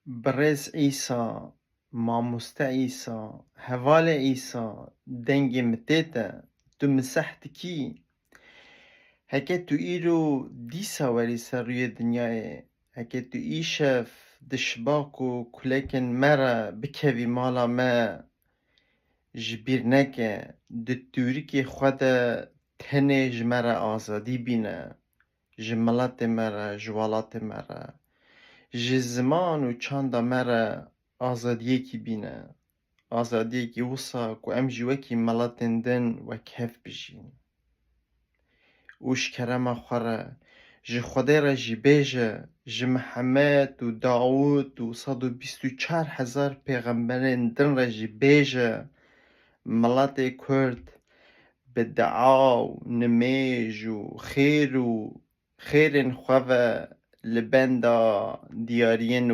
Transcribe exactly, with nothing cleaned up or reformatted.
Birêz Îsa, mamoste Îsa, hevalê Îsa, dengê min tê te, tu min seh dikî? Heke tu îro dîsa werî ser rûyê dinyayê, heke tu îşev di şibak û kulekên me re bikevî mala me, ji bîr neke, di tûrikê xwe de tenê ji me re azadî bîne, ji miletê me re, ji welatê me re, ji ziman û çanda me re azadiyekî bîne. Azadiyekî wisa ku em jî wekî miletên din wek hev bijîn. Û ji kerema xwe re, ji Xwedê re jî bêje, ji Mihemed û Dawûd û sed û bîst û çar hezar pêxemberên din re jî bêje, miletê Kurd bi dua û nimêj û xêr û xêrên xwe ve li benda diyariyên